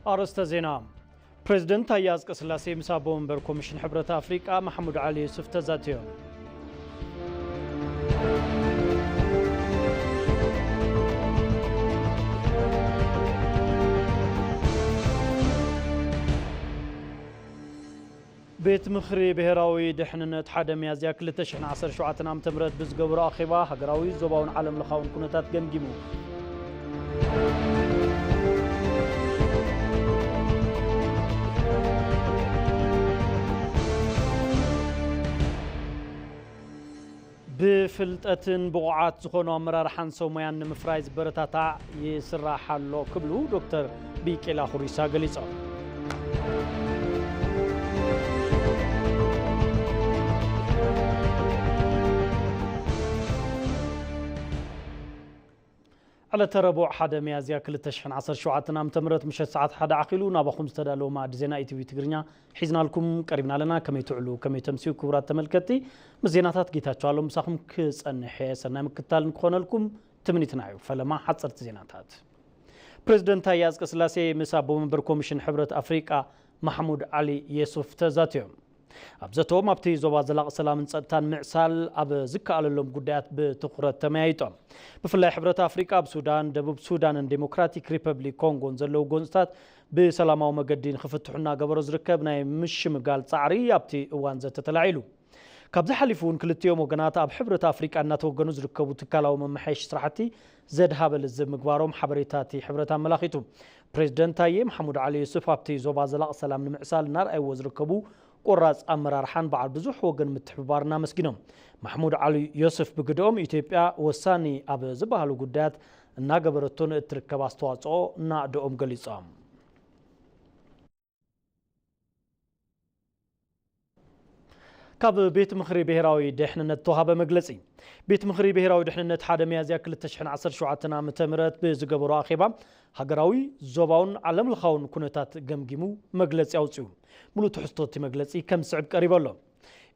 ኣርእስተ ዜና። ፕሬዝደንት ታዬ ኣጽቀስላሴ ምስ ኣቦ መንበር ኮሚሽን ሕብረት ኣፍሪቃ መሓሙድ ዓሊ ዩሱፍ ተዛትዮም። ቤት ምኽሪ ብሄራዊ ድሕንነት ሓደ ሚያዝያ ክልተ ሽሕን ዓሰርተ ሸውዓተን ዓመተ ምህረት ብዝገበሮ ኣኼባ ሃገራዊ፣ ዞባውን ዓለም ለኻውን ኩነታት ገምጊሙ። ብፍልጠትን ብቑዓት ዝኾኑ ኣመራርሓን ሰብ ሞያን ንምፍራይ ዝበረታታዕ ይስራሕ ኣሎ ክብሉ ዶክተር ቢቂላ ሁሪሳ ገሊጾም። ዕለተ ረቡዕ ሓደ ሚያዝያ ክልተ ሽሕን ዓሰርተ ሸውዓተን ዓመተ ምህረት ምሸት ሰዓት ሓደ ዓኺሉ ናባኹም ዝተዳለወ መኣዲ ዜና ኢቲቪ ትግርኛ ሒዝናልኩም ቀሪብና ኣለና። ከመይ ትውዕሉ፣ ከመይ ተምስዩ ክቡራት ተመልከትቲ? ምስ ዜናታት ጌታቸው ኣሎ ምሳኹም ክጸንሕ እየ። ሰናይ ምክትታል ንክኾነልኩም ትምኒትና እዩ። ፈለማ ሓጸርቲ ዜናታት። ፕሬዝደንት ታዬ ኣጽቀስላሴ ምስ ኣቦ መንበር ኮሚሽን ሕብረት ኣፍሪቃ ማሕሙድ ዓሊ የሱፍ ተዛትዮም። ኣብ ዘተኦም ኣብቲ ዞባ ዘላቒ ሰላምን ጸጥታን ምዕሳል ኣብ ዝከኣለሎም ጉዳያት ብትኹረት ተመያይጦም። ብፍላይ ሕብረት ኣፍሪቃ ኣብ ሱዳን፣ ደቡብ ሱዳንን ዴሞክራቲክ ሪፐብሊክ ኮንጎን ዘለዉ ጎንጽታት ብሰላማዊ መገዲ ንኽፍትሑ እናገበሮ ዝርከብ ናይ ምሽምጋል ጻዕሪ ኣብቲ እዋን ዘተ ተላዒሉ። ካብዚ ሓሊፉ እውን ክልቲኦም ወገናት ኣብ ሕብረት ኣፍሪቃ እናተወገኑ ዝርከቡ ትካላዊ መመሓየሺ ስራሕቲ ዘድሃበ ልዝብ ምግባሮም ሓበሬታ እቲ ሕብረት ኣመላኺቱ። ፕሬዝደንት ታዬ መሓሙድ ዓሊ ዩሱፍ ኣብቲ ዞባ ዘላቒ ሰላም ንምዕሳል እናርኣይዎ ዝርከቡ ቆራፅ ኣመራርሓን በዓል ብዙሕ ወገን ምትሕብባርን ኣመስጊኖም። ማሕሙድ ዓሊ ዮስፍ ብግድኦም ኢትዮጵያ ወሳኒ ኣብ ዝበሃሉ ጉዳያት እናገበረቶ ንእትርከብ ኣስተዋፅኦ ናእደኦም ገሊፆም። ካብ ቤት ምኽሪ ብሄራዊ ድሕንነት ተዋሃበ መግለፂ። ቤት ምኽሪ ብሄራዊ ድሕንነት ሓደ ሚያዝያ ክልተ ሽሕን ዓሰርተ ሸውዓተን ዓመተ ምህረት ብዝገበሮ ኣኼባ ሃገራዊ፣ ዞባውን ዓለም ለኻውን ኩነታት ገምጊሙ መግለፂ ኣውፂኡ። ሙሉእ ትሕዝቶ እቲ መግለፂ ከም ዝስዕብ ቀሪቡ ኣሎ።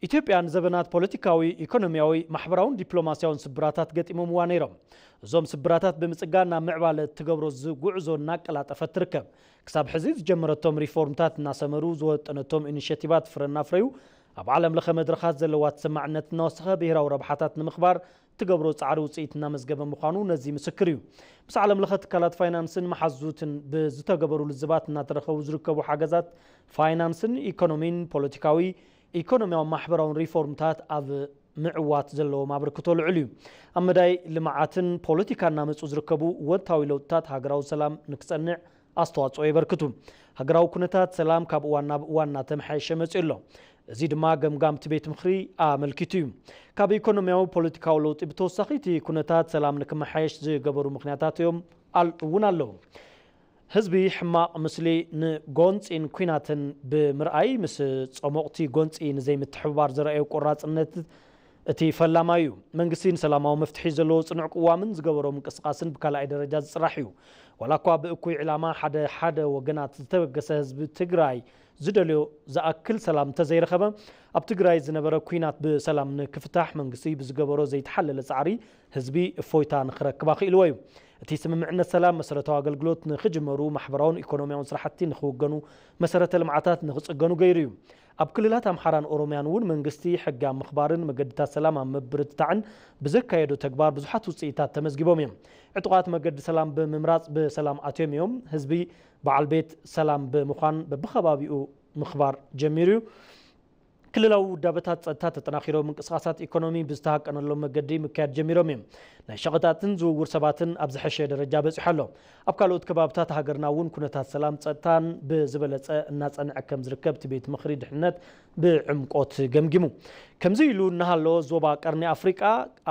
ኢትዮጵያ ንዘበናት ፖለቲካዊ፣ ኢኮኖሚያዊ፣ ማሕበራውን ዲፕሎማሲያውን ስብራታት ገጢሞምዋ ነይሮም። እዞም ስብራታት ብምጽጋን ናብ ምዕባለ እትገብሮ ዝ-፣ ጉዕዞ እናቀላጠፈት ትርከብ። ክሳብ ሕዚ ዝጀመረቶም ሪፎርምታት እናሰመሩ፣ ዝወጠነቶም ኢኒሼቲቫት ፍረ እናፍረዩ፣ ኣብ ዓለም ለኸ መድረኻት ዘለዋ ተሰማዕነት እናወሰኸ፣ ብሄራዊ ረብሓታት ንምኽባር ትገብሮ ጻዕሪ ውጽኢት እናመዝገበ ምዃኑ ነዚ ምስክር እዩ። ምስ ዓለም ለኸ ትካላት ፋይናንስን መሓዙትን ብዝተገበሩ ልዝባት እናተረኸቡ ዝርከቡ ሓገዛት ፋይናንስን ኢኮኖሚን ፖለቲካዊ፣ ኢኮኖሚያውን ማሕበራውን ሪፎርምታት ኣብ ምዕዋት ዘለዎም ኣበርክቶ ልዑል እዩ። ኣብ መዳይ ልምዓትን ፖለቲካን እናመጹ ዝርከቡ ወታዊ ለውጥታት ሃገራዊ ሰላም ንክጸንዕ ኣስተዋጽኦ የበርክቱ። ሃገራዊ ኩነታት ሰላም ካብ እዋን ናብ እዋን እናተመሓየሸ መጺኡ ኣሎ። እዚ ድማ ገምጋም እቲ ቤት ምኽሪ ኣመልኪቱ እዩ። ካብ ኢኮኖሚያዊ ፖለቲካዊ ለውጢ ብተወሳኺ እቲ ኩነታት ሰላም ንክመሓየሽ ዝገበሩ ምኽንያታት እዮም ኣል-፣ እውን ኣለዉ። ህዝቢ ሕማቕ ምስሊ ንጎንጺን ኲናትን ብምርኣይ ምስ ጸሞቕቲ ጎንጺ ንዘይምትሕብባር ዘርኣዮ ቆራጽነት እቲ ፈላማይ እዩ። መንግስቲ ንሰላማዊ መፍትሒ ዘለዎ ጽኑዕ ቅዋምን ዝገበሮ ምንቅስቓስን ብካልኣይ ደረጃ ዝጽራሕ እዩ። ዋላ እኳ ብእኩይ ዕላማ ሓደ ሓደ ወገናት ዝተበገሰ ህዝቢ ትግራይ ዝደልዮ ዝኣክል ሰላም እንተዘይረኸበ፣ ኣብ ትግራይ ዝነበረ ኲናት ብሰላም ንክፍታሕ መንግስቲ ብዝገበሮ ዘይተሓለለ ጻዕሪ ህዝቢ እፎይታ ንክረክብ ኣኽኢልዎ እዩ። እቲ ስምምዕነት ሰላም መሰረታዊ ኣገልግሎት ንክጅመሩ፣ ማሕበራውን ኢኮኖሚያውን ስራሕቲ ንክውገኑ፣ መሰረተ ልምዓታት ንክጽገኑ ገይሩ እዩ። ኣብ ክልላት ኣምሓራን ኦሮምያን እውን መንግስቲ ሕጊ ኣብ ምኽባርን መገድታት ሰላም ኣብ ምብርትታዕን ብዘካየዶ ተግባር ብዙሓት ውፅኢታት ተመዝጊቦም እዮም። ዕጡቓት መገዲ ሰላም ብምምራፅ ብሰላም ኣትዮም እዮም። ህዝቢ በዓል ቤት ሰላም ብምዃን በብኸባቢኡ ምኽባር ጀሚሩ እዩ። ክልላዊ ውዳበታት ጸጥታ ተጠናኺሮም፣ ምንቅስቓሳት ኢኮኖሚ ብዝተሃቀነሎም መገዲ ምክያድ ጀሚሮም እዮም። ናይ ሸቐጣትን ዝውውር ሰባትን ኣብ ዝሐሸ ደረጃ በጺሑ ኣሎ። ኣብ ካልኦት ከባብታት ሃገርና እውን ኩነታት ሰላም ጸጥታን ብዝበለጸ እናጸንዐ ከም ዝርከብ እቲ ቤት ምኽሪ ድሕነት ብዕምቆት ገምጊሙ። ከምዚ ኢሉ እናሃለወ፣ ዞባ ቀርኒ ኣፍሪቃ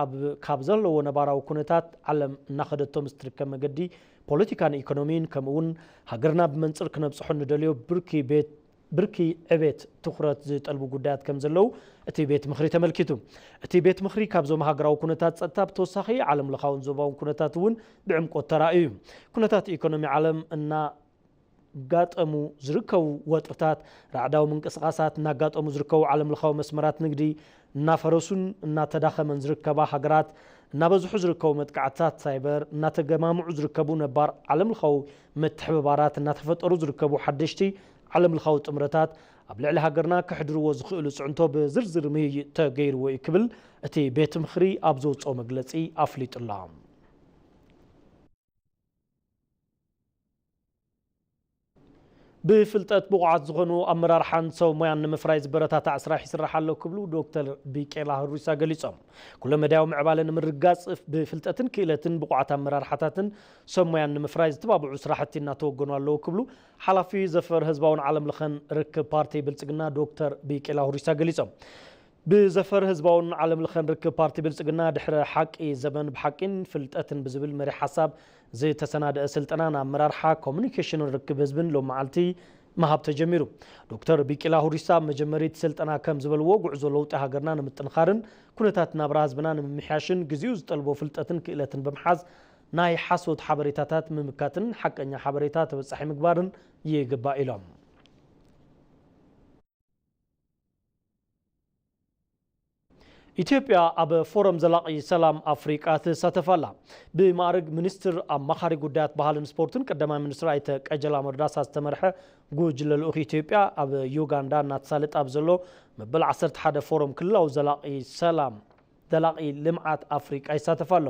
ኣብ፣ ካብ ዘለዎ ነባራዊ ኩነታት ዓለም እናኸደቶ ምስ ትርከብ መገዲ ፖለቲካን ኢኮኖሚን፣ ከምኡ እውን ሃገርና ብመንጽር ክነብጽሖ ንደልዮ ብርኪ ቤት ብርኪ ዕቤት ትኹረት ዝጠልቡ ጉዳያት ከም ዘለዉ እቲ ቤት ምኽሪ ተመልኪቱ። እቲ ቤት ምኽሪ ካብዞም ሃገራዊ ኩነታት ጸጥታ ብተወሳኺ ዓለም ለኻውን ዞባውን ኩነታት እውን ብዕምቆት ተራእዩ እዩ። ኩነታት ኢኮኖሚ ዓለም እና-፣ እናጋጠሙ ዝርከቡ ወጥርታት፣ ራዕዳዊ ምንቅስቓሳት እናጋጠሙ ዝርከቡ ዓለምለኻዊ መስመራት ንግዲ እናፈረሱን እናተዳኸመን ዝርከባ ሃገራት፣ እናበዝሑ ዝርከቡ መጥቃዕትታት ሳይበር፣ እናተገማምዑ ዝርከቡ ነባር ዓለምለኻዊ ምትሕብባራት፣ እናተፈጠሩ ዝርከቡ ሓደሽቲ ዓለምለኻዊ ጥምረታት ኣብ ልዕሊ ሃገርና ከሕድርዎ ዝኽእሉ ጽዕንቶ ብዝርዝር ምይይጥ ተገይርዎ እዩ ክብል እቲ ቤት ምኽሪ ኣብ ዘውጽኦ መግለጺ ኣፍሊጡ ኣሎ። ብፍልጠት ብቑዓት ዝኾኑ ኣመራርሓን ሰብ ሞያን ንምፍራይ ዝበረታታዕ ስራሕ ይስራሕ ኣሎ ክብሉ ዶክተር ቢቄላ ሁሪሳ ገሊጾም። ኩለመዳያዊ ምዕባለ ንምርግጋጽ ብፍልጠትን ክእለትን ብቑዓት ኣመራርሓታትን ሰብ ሞያን ንምፍራይ ዝተባብዑ ስራሕቲ እናተወገኑ ኣለዉ ክብሉ ሓላፊ ዘፈር ህዝባውን ዓለም ለኸን ርክብ ፓርቲ ብልጽግና ዶክተር ቢቄላ ሁሪሳ ገሊጾም። ብዘፈር ህዝባውን ዓለም ለኸን ርክብ ፓርቲ ብልጽግና ድሕረ ሓቂ ዘመን ብሓቂን ፍልጠትን ብዝብል መሪሕ ሓሳብ ዝተሰናደአ ስልጠና ንኣመራርሓ ኮሙኒኬሽንን ርክብ ህዝብን ሎም መዓልቲ ምሃብ ተጀሚሩ። ዶክተር ቢቂላ ሁሪሳ ኣብ መጀመሪት ስልጠና ከም ዝበልዎ፣ ጉዕዞ ለውጢ ሃገርና ንምጥንኻርን ኩነታት ናብራ ህዝብና ንምምሕያሽን ግዚኡ ዝጠልቦ ፍልጠትን ክእለትን ብምሓዝ ናይ ሓሶት ሓበሬታታት ምምካትን ሓቀኛ ሓበሬታ ተበጻሒ ምግባርን ይግባእ ኢሎም። ኢትዮጵያ ኣብ ፎረም ዘላቒ ሰላም ኣፍሪቃ ትሳተፍ ኣላ። ብማዕርግ ሚኒስትር ኣማኻሪ ጉዳያት ባህልን ስፖርትን ቀዳማይ ሚኒስትር ኣይተ ቀጀላ መርዳሳ ዝተመርሐ ጉጅለ ልኡኽ ኢትዮጵያ ኣብ ዩጋንዳ እናተሳለጠ ኣብ ዘሎ መበል ዓሰርተ ሓደ ፎረም ክልላዊ ዘላቒ ሰላም ዘላቒ ልምዓት ኣፍሪቃ ይሳተፍ ኣሎ።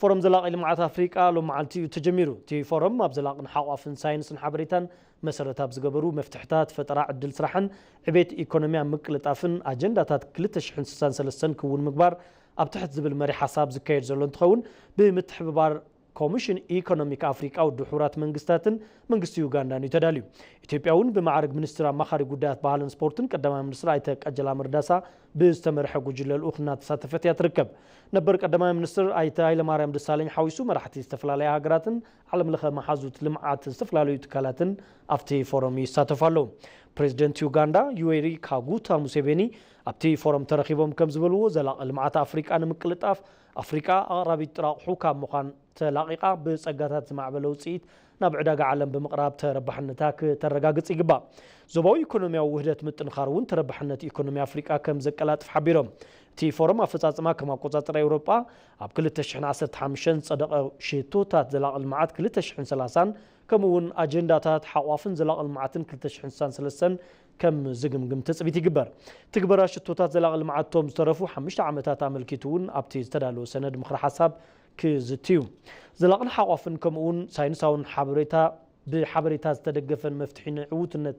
ፎረም ዘላቒ ልምዓት ኣፍሪቃ ሎም መዓልቲ እዩ ተጀሚሩ። እቲ ፎረም ኣብ ዘላቕን ሓቋፍን ሳይንስን ሓበሬታን መሰረት ኣብ ዝገበሩ መፍትሕታት ፈጠራ ዕድል ስራሕን ዕቤት ኢኮኖሚ ኣብ ምቅልጣፍን ኣጀንዳታት ክልተ ሽሕን ስሳን ሰለስተን ክውን ምግባር ኣብ ትሕት ዝብል መሪ ሓሳብ ዝካየድ ዘሎ እንትኸውን፣ ብምትሕብባር ኮሚሽን ኢኮኖሚክ ኣፍሪቃ፣ ውድብ ሕቡራት መንግስታትን መንግስቲ ዩጋንዳን እዩ ተዳልዩ። ኢትዮጵያ እውን ብማዕርግ ሚኒስትር ኣማኻሪ ጉዳያት ባህልን ስፖርትን ቀዳማይ ሚኒስትር ኣይተ ቀጀላ መርዳሳ ብዝተመርሐ ጉጅለ ልኡኽ እናተሳተፈት እያ ትርከብ። ነበር ቀዳማይ ሚኒስትር ኣይተ ሃይለማርያም ደሳለኝ ሓዊሱ መራሕቲ ዝተፈላለያ ሃገራትን ዓለም ለኸ መሓዙት ልምዓት ዝተፈላለዩ ትካላትን ኣብቲ ፎረም ይሳተፉ ኣለዉ። ፕሬዚደንት ዩጋንዳ ዩዌሪ ካጉታ ሙሴቬኒ ኣብቲ ፎረም ተረኺቦም ከም ዝበልዎ፣ ዘላቒ ልምዓት ኣፍሪቃ ንምቅልጣፍ ኣፍሪቃ ኣቕራቢት ጥረ ኣቑሑ ካብ ምዃን ተላቒቓ ብጸጋታት ዝማዕበለ ውጽኢት ናብ ዕዳጋ ዓለም ብምቕራብ ተረባሕነታ ክተረጋግጽ ይግባእ። ዞባዊ ኢኮኖሚያዊ ውህደት ምጥንኻር እውን ተረባሕነት ኢኮኖሚ ኣፍሪቃ ከም ዘቀላጥፍ ሓቢሮም። እቲ ፎረም ኣፈጻጽማ ከም ኣቆጻጽራ ኤውሮጳ ኣብ ክልተ ሽሕን ዓሰርተ ሓሙሽተን ዝጸደቐ ሽቶታት ዘላቒ ልምዓት ክልተ ሽሕን ሰላሳን ከምኡ እውን ኣጀንዳታት ሓቋፍን ዘላቒ ልምዓትን ክልተ ሽሕን ስሳን ሰለስተን ከም ዝግምግም ትጽቢት ይግበር። ትግበራ ሽቶታት ዘላቒ ልምዓት እቶም ዝተረፉ ሓሙሽተ ዓመታት ኣመልኪቱ እውን ኣብቲ ዝተዳለወ ሰነድ ምኽሪ ሓሳብ ክዝትዩ። ዘላቕን ሓቋፍን ከምኡ እውን ሳይንሳውን ሓበሬታ ብሓበሬታ ዝተደገፈን መፍትሒ ንዕዉትነት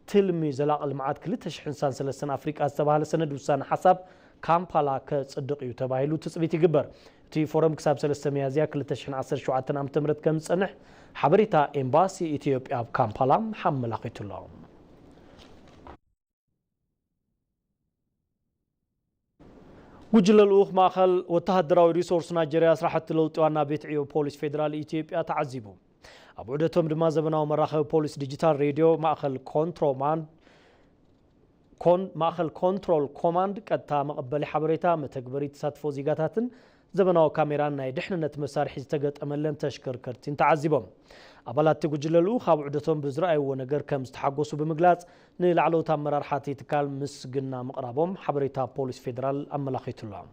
ትልሚ ዘላቒ ልምዓት ክልተ ሽሕን ስሳን ሰለስተን ኣፍሪቃ ዝተባህለ ሰነድ ውሳነ ሓሳብ ካምፓላ ከጽድቕ እዩ ተባሂሉ ትጽቢት ይግበር። እቲ ፎረም ክሳብ ሰለስተ ሚያዝያ ክልተ ሽሕን ዓሰርተ ሸውዓተን ዓመተ ምህረት ከም ዝጸንሕ ሓበሬታ ኤምባሲ ኢትዮጵያ ኣብ ካምፓላ ኣመላኺቱ ኣሎ። ጉጅለ ልኡኽ ማእኸል ወተሃደራዊ ሪሶርስ ናይጀርያ ስራሕቲ ለውጢ ዋና ቤት ዕዮ ፖሊስ ፌዴራል ኢትዮጵያ ተዓዚቡ። ኣብ ዑደቶም ድማ ዘበናዊ መራኸቢ ፖሊስ ዲጂታል ሬድዮ፣ ማእኸል ኮንትሮማንድ ኮን-፣ ማእኸል ኮንትሮል ኮማንድ ቀጥታ መቐበሊ ሓበሬታ፣ መተግበሪ ተሳትፎ ዜጋታትን ዘበናዊ ካሜራን ናይ ድሕንነት መሳርሒ ዝተገጠመለን ተሽከርከርቲን ተዓዚቦም። ኣባላት እቲ ጉጅለ ልኡኽ ኣብ ዑደቶም ብዝረኣይዎ ነገር ከም ዝተሓጎሱ ብምግላጽ፣ ንላዕለዎት ኣመራርሓ እቲ ትካል ምስግና ምቕራቦም ሓበሬታ ፖሊስ ፌዴራል ኣመላኺቱ ኣሎ።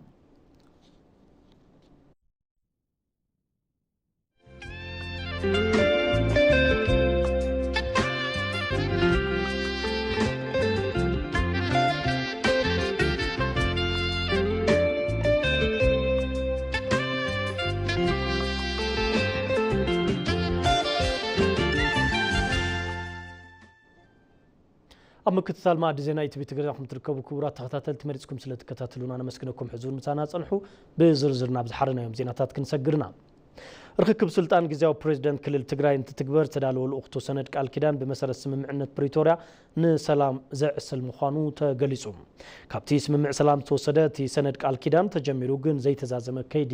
ኣብ ምክትታል መኣዲ ዜና ኢቲቪ ትግርኛ ከም ትርከቡ ክቡራት ተኸታተልቲ መሪጽኩም ስለ ትከታተሉና ነመስግነኩም። ሕዚ እውን ምሳና ጸንሑ። ብዝርዝር ናብ ዝሓረናዮም ዜናታት ክንሰግርና። ርኽክብ ስልጣን ግዝያዊ ፕሬዚደንት ክልል ትግራይ እንትትግበር ዝተዳለወ ልኡኽቶ ሰነድ ቃል ኪዳን ብመሰረት ስምምዕነት ፕሪቶርያ ንሰላም ዘዕስል ምዃኑ ተገሊጹ። ካብቲ ስምምዕ ሰላም ዝተወሰደ እቲ ሰነድ ቃል ኪዳን ተጀሚሩ ግን ዘይተዛዘመ ከይዲ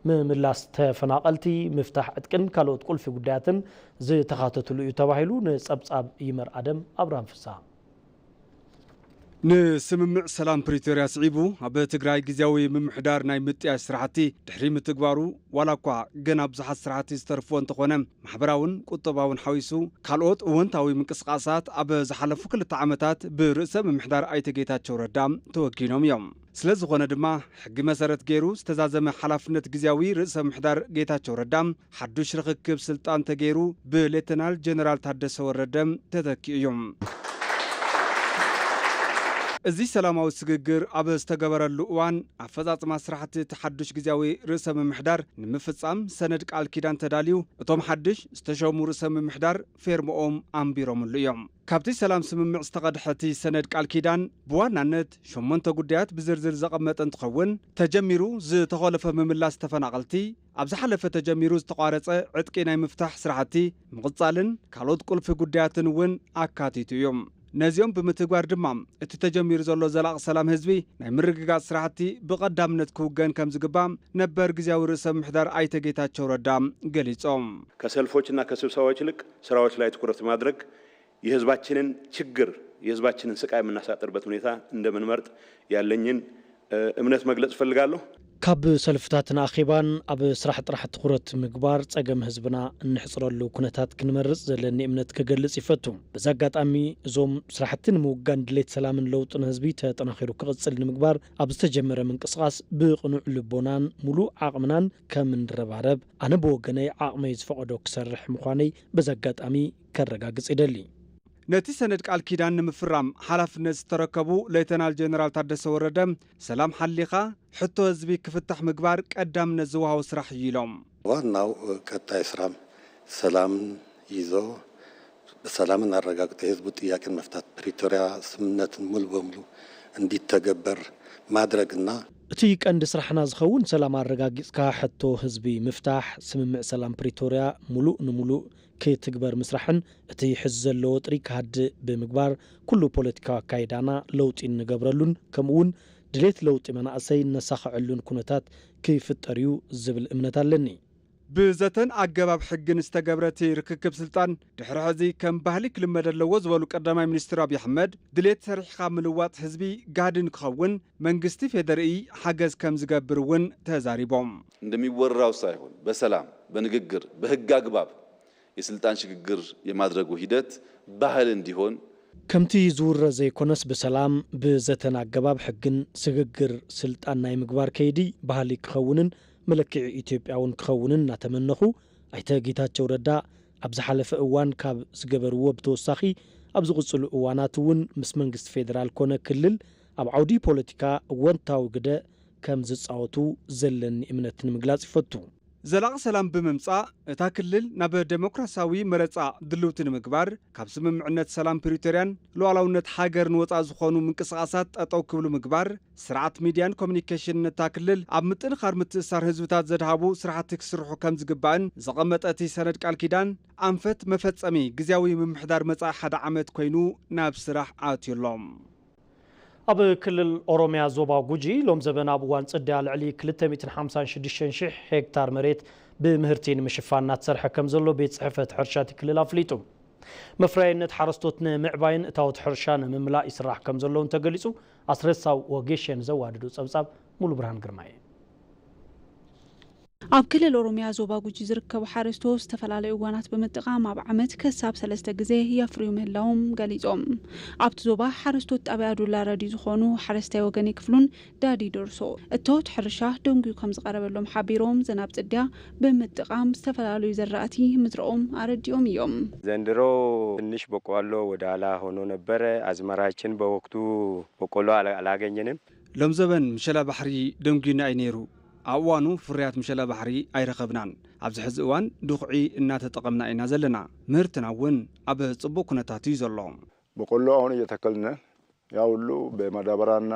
ምምላስ ተፈናቐልቲ፣ ምፍታሕ ዕጥቅን ካልኦት ቁልፊ ጉዳያትን ዝተኻተትሉ እዩ ተባሂሉ። ንጸብጻብ ይመር ኣደም ኣብርሃም ፍስሃ። ንስምምዕ ሰላም ፕሪቶርያ ስዒቡ ኣብ ትግራይ ግዜያዊ ምምሕዳር ናይ ምጥያሽ ስራሕቲ ድሕሪ ምትግባሩ፣ ዋላ እኳ ገና ብዙሓት ስራሕቲ ዝተርፍዎ እንተኾነ፣ ማሕበራውን ቁጠባውን ሓዊሱ ካልኦት እወንታዊ ምንቅስቃሳት ኣብ ዝሓለፉ ክልተ ዓመታት ብርእሰ ምምሕዳር ኣይተ ጌታቸው ረዳ ተወጊኖም እዮም። ስለ ዝኾነ ድማ፣ ሕጊ መሰረት ገይሩ ዝተዛዘመ ሓላፍነት ግዜያዊ ርእሰ ምምሕዳር ጌታቸው ረዳ ሓዱሽ ርኽክብ ስልጣን ተገይሩ ብሌተናል ጀነራል ታደሰ ወረደ ተተኪኡ እዩ። እዚ ሰላማዊ ስግግር ኣብ ዝተገበረሉ እዋን፣ ኣፈጻጽማ ስራሕቲ እቲ ሓዱሽ ግዜያዊ ርእሰ ምምሕዳር ንምፍጻም ሰነድ ቃል ኪዳን ተዳልዩ፣ እቶም ሓድሽ ዝተሸሙ ርእሰ ምምሕዳር ፌርምኦም ኣንቢሮምሉ እዮም። ካብቲ ሰላም ስምምዕ ዝተቐድሐ እቲ ሰነድ ቃል ኪዳን፣ ብዋናነት ሸሞንተ ጉዳያት ብዝርዝር ዘቐመጠ እንትኸውን፣ ተጀሚሩ ዝተኾለፈ ምምላስ ተፈናቐልቲ፣ ኣብ ዝሓለፈ ተጀሚሩ ዝተቋረጸ ዕጥቂ ናይ ምፍታሕ ስራሕቲ ምቕጻልን ካልኦት ቁልፊ ጉዳያትን እውን ኣካቲቱ እዩ። ነዚኦም ብምትግባር ድማ፣ እቲ ተጀሚሩ ዘሎ ዘላቒ ሰላም ህዝቢ ናይ ምርግጋጽ ስራሕቲ ብቐዳምነት ክውገን ከም ዝግባእ ነበር ግዜያዊ ርእሰ ምምሕዳር ኣይተ ጌታቸው ረዳ ገሊጾም። ከሰልፎችና ከስብሰባዎች ይልቅ ስራዎች ላይ ትኩረት ማድረግ፣ የህዝባችንን ችግር፣ የህዝባችንን ስቃይ የምናሳጥርበት ሁኔታ እንደምንመርጥ ያለኝን፣ እ፣ እምነት መግለጽ እፈልጋለሁ። ካብ ሰልፍታትን ኣኼባን ኣብ ስራሕ ጥራሕ ትኹረት ምግባር፣ ጸገም ህዝብና እንሕጽረሉ ኩነታት ክንመርጽ ዘለኒ እምነት ክገልጽ ይፈቱ። በዚ ኣጋጣሚ፣ እዞም ስራሕቲ ንምውጋን ድሌት ሰላምን ለውጥን ህዝቢ ተጠናኺሩ ክቕጽል ንምግባር ኣብ ዝተጀመረ ምንቅስቓስ ብቕኑዕ ልቦናን ሙሉእ ዓቕምናን ከም እንረባረብ፣ ኣነ ብወገነይ ዓቕመይ ዝፈቐዶ ክሰርሕ ምዃነይ በዚ ኣጋጣሚ ከረጋግጽ ይደሊ። ነቲ ሰነድ ቃል ኪዳን ንምፍራም ሓላፍነት ዝተረከቡ ሌተናል ጀነራል ታደሰ ወረደ፣ ሰላም ሓሊኻ ሕቶ ህዝቢ ክፍታሕ ምግባር ቀዳምነት ዝወሃቦ ስራሕ እዩ ኢሎም። ዋናው ቀጣይ ስራም ሰላምን ይዞ ሰላምን አረጋግጦ የህዝቡ ጥያቄን መፍታት፣ ፕሪቶሪያ ስምምነትን ሙሉ በሙሉ እንዲተገበር ማድረግና። እቲ ቀንዲ ስራሕና ዝኸውን ሰላም ኣረጋጊጽካ ሕቶ ህዝቢ ምፍታሕ፣ ስምምዕ ሰላም ፕሪቶሪያ ሙሉእ ንሙሉእ ክትግበር ምስራሕን እቲ ሕዚ ዘሎ ወጥሪ ክሃድእ ብምግባር ኩሉ ፖለቲካዊ ኣካይዳና ለውጢ እንገብረሉን ከምኡውን ድሌት ለውጢ መናእሰይ እነሳኽዐሉን ኩነታት ክፍጠር እዩ ዝብል እምነት ኣለኒ። ብዘተን ኣገባብ ሕግን ዝተገብረ እቲ ርክክብ ስልጣን ድሕሪ ሕዚ ከም ባህሊ ክልመድ ኣለዎ ዝበሉ ቀዳማይ ሚኒስትር ኣብይ ኣሕመድ፣ ድሌት ሰሪሕኻ ምልዋጥ ህዝቢ ጋህዲ ንክኸውን መንግስቲ ፌዴሪኢ ሓገዝ ከም ዝገብር እውን ተዛሪቦም። እንደሚወራው ሳይሆን በሰላም በንግግር በህግ አግባብ የስልጣን ሽግግር የማድረጉ ሂደት ባህል እንዲሆን። ከምቲ ዝውረ ዘይኮነስ ብሰላም ብዘተን ኣገባብ ሕግን ስግግር ስልጣን ናይ ምግባር ከይዲ ባህሊ ክኸውንን መለክዒ ኢትዮጵያ እውን ክኸውንን እናተመነኹ፣ ኣይተ ጌታቸው ረዳ ኣብ ዝሓለፈ እዋን ካብ ዝገበርዎ ብተወሳኺ ኣብ ዝቕፅሉ እዋናት እውን ምስ መንግስቲ ፌዴራል ኮነ ክልል ኣብ ዓውዲ ፖለቲካ እወንታዊ ግደ ከም ዝፃወቱ ዘለኒ እምነት ንምግላፅ ይፈቱ። ዘላቒ ሰላም ብምምጻእ፣ እታ ክልል ናብ ደሞክራሲያዊ መረጻ ድልውቲ ንምግባር፣ ካብ ስምምዕነት ሰላም ፕሪቶርያን ሉዓላውነት ሃገርን ወጻኢ ዝኾኑ ምንቅስቓሳት ጠጠው ክብሉ ምግባር፣ ስርዓት ሚድያን ኮሚኒኬሽንን እታ ክልል ኣብ ምጥንኻር ምትእስሳር ህዝብታት ዘድሃቡ ስራሕቲ ክስርሑ ከም ዝግባእን ዘቐመጠ እቲ ሰነድ ቃል ኪዳን፣ ኣንፈት መፈጸሚ ግዝያዊ ምምሕዳር መጻኢ ሓደ ዓመት ኮይኑ ናብ ስራሕ ኣትዩ ኣሎ። ኣብ ክልል ኦሮሚያ ዞባ ጉጂ ሎም ዘበን ኣብ እዋን ጽድያ ልዕሊ ክልተ ሚእትን ሓምሳን ሽዱሽተን ሽሕ ሄክታር መሬት ብምህርቲ ንምሽፋን እናተሰርሐ ከም ዘሎ ቤት ጽሕፈት ሕርሻ እቲ ክልል ኣፍሊጡ። መፍረያይነት ሓረስቶት ንምዕባይን እታዎት ሕርሻ ንምምላእ ይስራሕ ከም ዘሎ እውን ተገሊጹ። ኣስረሳው ወጌሸን ዘዋድዱ ጸብጻብ ሙሉ ብርሃን ግርማይ። ኣብ ክልል ኦሮሚያ ዞባ ጉጂ ዝርከቡ ሓረስቶት ዝተፈላለዩ እዋናት ብምጥቃም ኣብ ዓመት ክሳብ ሰለስተ ግዜ የፍርዩ ምህላዎም ገሊጾም። ኣብቲ ዞባ ሓረስቶት ጣብያ ዱላ ረዲ ዝኾኑ ሓረስታይ ወገኔ ክፍሉን ዳዲ ዶርሶ እታዎት ሕርሻ ደንጉዩ ከም ዝቐረበሎም ሓቢሮም፣ ዝናብ ጽድያ ብምጥቃም ዝተፈላለዩ ዘራእቲ ምዝርኦም ኣረዲኦም እዮም። ዘንድሮ ትንሽ በቆሎ ወደ ኋላ ሆኖ ነበረ። አዝመራችን በወቅቱ በቆሎ አላ-፣ አላገኘንም። ሎም ዘበን ምሸላ ባሕሪ ደንጉዩና እዩ ነይሩ። ኣብ እዋኑ ፍርያት ምሸላ ባሕሪ ኣይረኸብናን። ኣብዚ ሕዚ እዋን ድኹዒ እናተጠቐምና ኢና ዘለና። ምህርትና እውን ኣብ ጽቡቕ ኩነታት እዩ ዘሎ። በቆሎ አሁን እየተከልን፣ ያ ሁሉ በማዳበራና።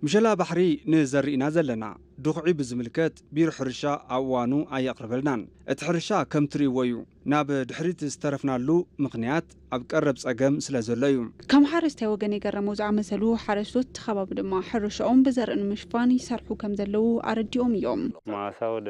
ምሸላ ባሕሪ ንዘርእ ኢና ዘለና። ድኹዒ ብዝምልከት ቢሮ ሕርሻ ኣብ እዋኑ ኣየቕረበልናን። እቲ ሕርሻ ከም ትርእይዎ እዩ። ናብ ድሕሪት ዝተረፍናሉ ምኽንያት ኣብ ቀረብ ጸገም ስለ ዘሎ እዩ። ከም ሓረስታይ ወገን የገረመው ዝኣመሰሉ ሓረስቶት እቲ ከባቢ ድማ ሕርሻኦም ብዘርኢ ንምሽፋን ይሰርሑ ከም ዘለዉ ኣረዲኦም እዮም። ማሳ ወደ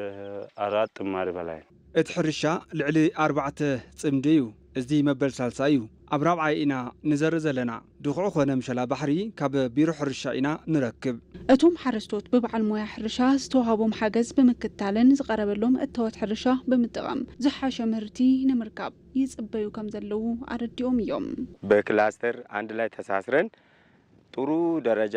አራት ጥማሪ በላይ ነው። እቲ ሕርሻ ልዕሊ ኣርባዕተ ጽምዲ እዩ። እዚ መበል ሳልሳይ እዩ። ኣብ ራብዓይ ኢና ንዘርእ ዘለና። ድኹዒ ኾነ ምሸላ ባሕሪ ካብ ቢሮ ሕርሻ ኢና ንረክብ። እቶም ሓረስቶት ብበዓል ሞያ ሕርሻ ዝተዋህቦም ሓገዝ ብምክታልን ዝቐረበሎም እታወት ሕርሻ ብምጥቓም ዝሓሸ ምህርቲ ንምርካብ ይጽበዩ ከም ዘለዉ ኣረዲኦም እዮም። በክላስተር አንድ ላይ ተሳስረን ጥሩ ደረጃ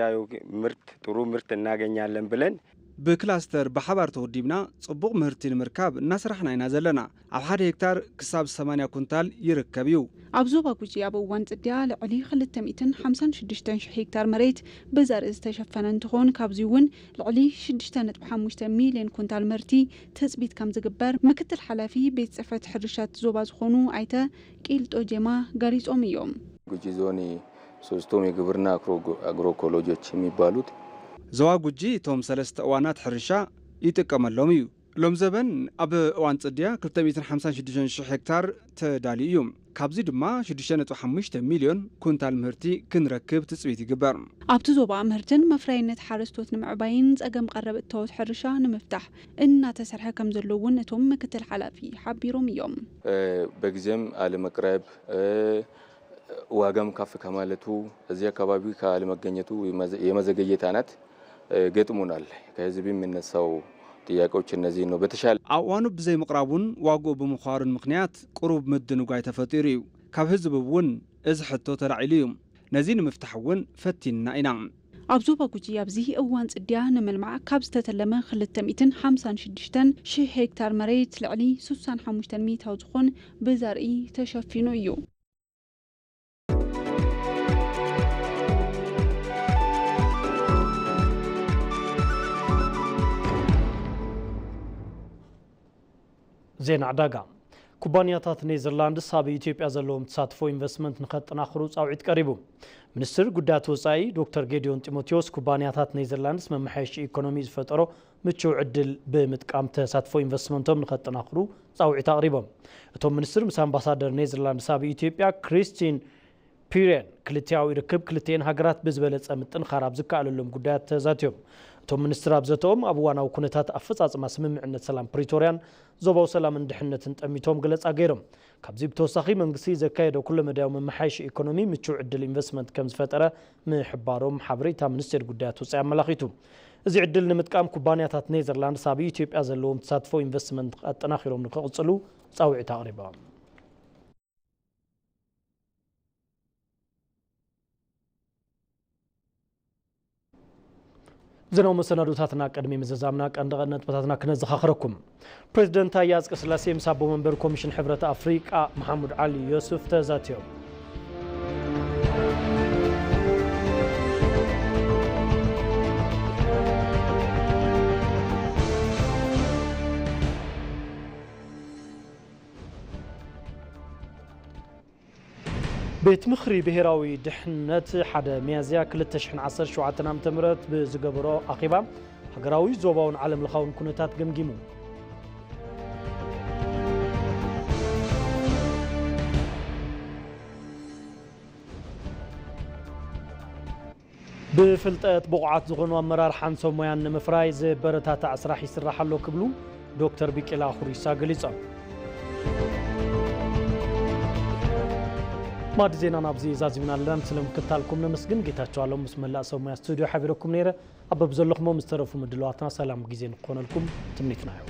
ምርት ጥሩ ምርት እናገኛለን ብለን ብክላስተር ብሓባር ተወዲብና ጽቡቕ ምህርቲ ንምርካብ እናሰራሕና ኢና ዘለና። ኣብ ሓደ ሄክታር ክሳብ ሰማንያ ኩንታል ይርከብ እዩ። ኣብ ዞባ ጉጂ ኣብ እዋን ጽድያ ልዕሊ ክልተ ሚእትን ሓምሳን ሽዱሽተን ሽሕ ሄክታር መሬት ብዘርኢ ዝተሸፈነ እንትኾን ካብዚ እውን ልዕሊ ሽዱሽተ ነጥቢ ሓሙሽተ ሚልዮን ኩንታል ምህርቲ ትጽቢት ከም ዝግበር ምክትል ሓላፊ ቤት ጽሕፈት ሕርሻት ዞባ ዝኾኑ ኣይተ ቂልጦ ጄማ ገሊጾም እዮም። ጉጂ ዞን ሶስቱም የግብርና አግሮ ኮሌጆች የሚባሉት ዞባ ጉጂ እቶም ሰለስተ እዋናት ሕርሻ ይጥቀመሎም እዩ። ሎም ዘበን ኣብ እዋን ጽድያ ክልተ ሚእትን ሓምሳን ሽዱሽተን ሽሕ ሄክታር ተዳልዩ እዩ። ካብዚ ድማ ሽዱሽተ ነጥቢ ሓሙሽተ ሚልዮን ኩንታል ምህርቲ ክንረክብ ትጽቢት ይግበር። ኣብቲ ዞባ ምህርትን መፍረያይነት ሓረስቶት ንምዕባይን ጸገም ቀረብ እታወት ሕርሻ ንምፍታሕ እናተሰርሐ ከም ዘሎ እውን እቶም ምክትል ሓላፊ ሓቢሮም እዮም። በጊዜም አለመቅረብ ዋጋም ከፍ ከማለቱ እዚህ አካባቢ ካለመገኘቱ የመዘገየት አይነት ገጥሞናል። ከህዝብ የሚነሳው ጥያቄዎች እነዚህ ነው። በተሻለ ኣብ እዋኑ ብዘይምቕራቡን ዋግኡ ብምኽባሩን ምኽንያት ቅሩብ ምድንጓይ ተፈጢሩ እዩ። ካብ ህዝብ እውን እዚ ሕቶ ተላዒሉ እዩ። ነዚ ንምፍታሕ እውን ፈቲንና ኢና። ኣብ ዞባ ጉጂ ኣብዚ እዋን ጽድያ ንምልማዕ ካብ ዝተተለመ ክልተ ሚእትን ሓምሳን ሽዱሽተን ሽሕ ሄክታር መሬት ልዕሊ ስሳን ሓሙሽተን ሚእታዊ ዝኾን ብዘርኢ ተሸፊኑ እዩ። ዜና ዕዳጋ። ኩባንያታት ኔዘርላንድስ ኣብ ኢትዮጵያ ዘለዎም ተሳትፎ ኢንቨስትመንት ንኸጠናኽሩ ጻውዒት ቀሪቡ። ሚኒስትር ጉዳያት ወጻኢ ዶክተር ጌዲዮን ጢሞቴዎስ ኩባንያታት ኔዘርላንድስ መመሓየሺ ኢኮኖሚ ዝፈጠሮ ምቹው ዕድል ብምጥቃም ተሳትፎ ኢንቨስትመንቶም ንኸጠናኽሩ ጻውዒት ኣቕሪቦም። እቶም ሚኒስትር ምስ ኣምባሳደር ኔዘርላንድስ ኣብ ኢትዮጵያ ክሪስቲን ፒሬን ክልቲኣዊ ርክብ ክልቲኤን ሃገራት ብዝበለጸ ምጥንኻር ኣብ ዝከኣለሎም ጉዳያት ተዛትዮም። እቶም ሚኒስትር ኣብ ዘተኦም ኣብ እዋናዊ ኩነታት ኣፈጻጽማ ስምምዕነት ሰላም ፕሪቶርያን ዞባዊ ሰላምን ድሕነትን ጠሚቶም ገለጻ ገይሮም። ካብዚ ብተወሳኺ መንግስቲ ዘካየዶ ኩለመዳያዊ መመሓየሺ ኢኮኖሚ ምቹው ዕድል ኢንቨስትመንት ከም ዝፈጠረ ምሕባሮም ሓበሬታ ሚኒስቴር ጉዳያት ወጻኢ ኣመላኺቱ። እዚ ዕድል ንምጥቃም ኩባንያታት ኔዘርላንድስ ኣብ ኢትዮጵያ ዘለዎም ተሳትፎ ኢንቨስትመንት ኣጠናኺሮም ንክቕጽሉ ጻውዒት ኣቕሪቦም። ዜናዊ መሰናዶታትና ቅድሚ ምዝዛምና ቀንዲ ቀንዲ ነጥብታትና ክነዘኻኽረኩም። ፕሬዚደንት ታዬ ኣጽቀስላሴ ምስ ኣቦ መንበር ኮሚሽን ሕብረት ኣፍሪቃ መሓሙድ ዓሊ ዮሱፍ ተዛትዮም። ቤት ምኽሪ ብሄራዊ ድሕነት ሓደ ሚያዝያ ክልተ ሽሕን ዓሰርተ ሸውዓተን ዓመተ ምህረት ብዝገበሮ ኣኼባ ሃገራዊ፣ ዞባውን ዓለም ለኻውን ኩነታት ገምጊሙ። ብፍልጠት ብቑዓት ዝኾኑ ኣመራርሓን ሰብ ሞያን ንምፍራይ ዘበረታታዕ ስራሕ ይስራሕ ኣሎ ክብሉ ዶክተር ቢቂላ ሁሪሳ ገሊጾም። ማዕዲ ዜና ናብዚ ዛዚምና ኣለና። ስለምክታልኩም ነመስግን። ጌታቸው ኣሎም ምስ መላእ ሰብ ሞያ ስቱዲዮ ሓቢረኩም ነይረ። ኣብ በብዘለኹሞ ምስ ተረፉ ምድላዋትና ሰላም ግዜ ንክኾነልኩም ትምኒትና እዩ።